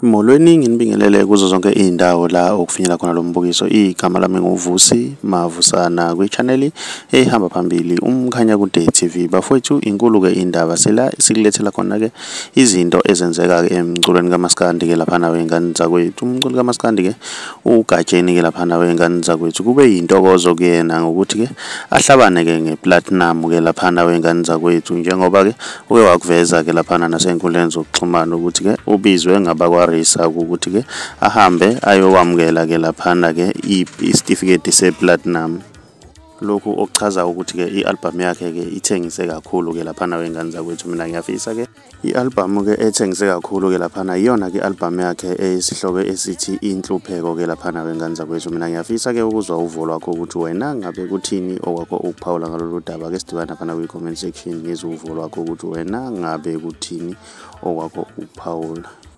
Molweni nginibingelele kuzo zonke indawo la okufinyela khona lo mbukiso. Igama lami nguVusi Mavusana kwi-channel ehamba phambili umkhanya kude TV. Bafowethu, inkulu ke indaba sela sikulethela khona ke izinto ezenzeka ke emculweni kaMaskandi ke lapha nawe ingane zakwethu. Umculi kaMaskandi ke ugatsheni ke lapha nawe ingane zakwethu. Kube yintokozo kuyena ngokuthi ke ahlabane ke ngeplatinum ke lapha nawe ingane zakwethu, njengoba ke uke wakuveza ke lapha nasenkundleni zokuxhumana ukuthi ke ubizwe ngabakwa ukuthi ke ahambe ayokwamukela ke laphana ke isitifiketi seplatinum. Lokhu okuchaza ukuthi ke i-album yakhe ke ithengise kakhulu ke laphana wengane zakwethu. Mina ngiyafisa ke i-album ke ethengise kakhulu ke laphana iyona ke album yakhe esihloko esithi inhlupheko ke laphana wengane zakwethu. Mina ngiyafisa ke ukuzwa uvo lwakho ukuthi wena ngabe kuthini okwakho ukuphawula ngalolu daba. Ke sidibana lapha kwi-comment section ngizwe uvo lwakho ukuthi wena ngabe kuthini okwakho ukuphawula.